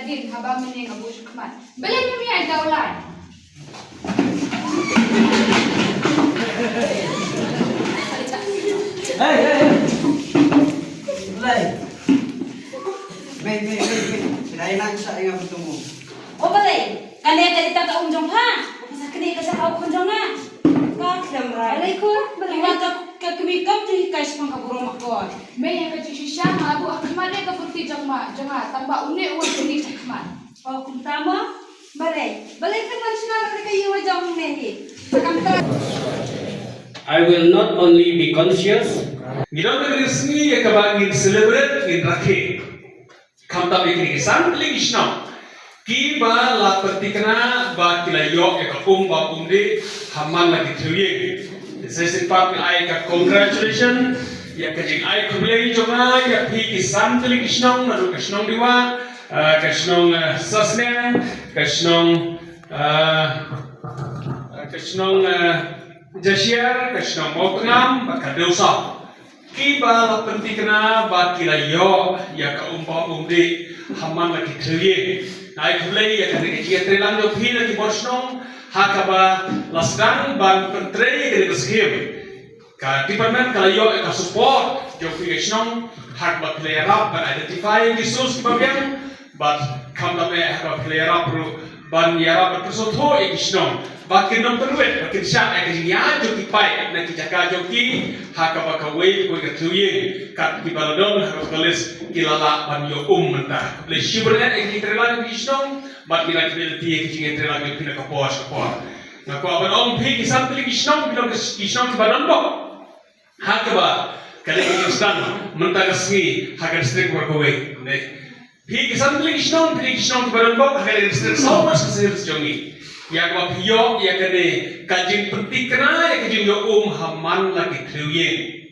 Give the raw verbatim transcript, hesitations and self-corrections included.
Din haba mynne nga buh sha khmat. Balei me mih ïa u lai? Hey, hey, hey. Balei? Wei, wei, wei, wei. Dei nang sa ïa nga betul. O balei? Kane ka dei tang ka um jong pha. Sa kane ka sa ka u khun jong nga. Ka khlem rai. Balei khun? Balei? Ka ka kmie kam ju hikai shaphang ka burom akor. Me ïa ka jingshisha nga la buh ha khmat ïa ka pyrthei jong ma jong nga tang ba une u wan kane sha khmat. O kumta mo? Balei? Balei phin wan shna na ka ïing jong me hi? Sa kam ta. I will not only be conscious. Ngi don ka sngi ïa kaba ngin celebrate, ngin rakhe. Khamtam ïa kine ki san tylli ki shnong kiba la pynthikna ba ki la ïoh ïa ka um bam um dih ha man la ki thriew ïing. Te sa shisien pat nga ai ka congratulation ïa ka jingai khublei jong nga ïa phi ki san tylli ki shnong, naduh ka shnong Dewa, eh, ka shnong, eh, Sasneng, ka shnong, eh, ka shnong, eh, Jashiar, ka shnong Mawtngam bad ka Dewsaw. Kiba la pynthikna ba ki la ïoh ïa ka um bam um dih ha man la ki thriew ïing. Nga ai khublei ïa kane ka jingïatreilang jong phi na ki bor shnong ha kaba la sdang ban pyntrei ïa kane ka skhim. Ka department ka la ïoh ïa ka support jong phi ka shnong ha kaba phi la ïarap ban identify ïa ki source kiba biang. Bad khamtam eh ha kaba phi la ïarap ruh ban ïarap ban pynsngewthuh ïa ki shnong ba kin ym pynwit, ba kin shah ïa ka jingïaid jong ki paip na ki jaka jong ki ha kaba kawei kawei ka thriew ïing kat kiba la don ha kaba ka list ki la lah ban ïoh um mynta. Khublei shibun eh ïa ki treilang ïa ki shnong bad ngi la khublei lynti ïa ki jingïatreilang ïa phi na ka por sha ka por. Nga kwah ban ong phi ki san tylli ki shnong, phi long ki shnong kiba don bok. Ha kaba ka dei ka jingsdang mynta ka sngi ha ka district baroh kawei. Ne. Phi ki san tylli ki shnong, phi ki shnong kiba don bok ha ka dei ka district South West Khasi Hills jong ngi. Ïa kaba phi ïoh ïa kane ka jingpynthikna ïa ka jingïoh um ha man la ki thriew ïing.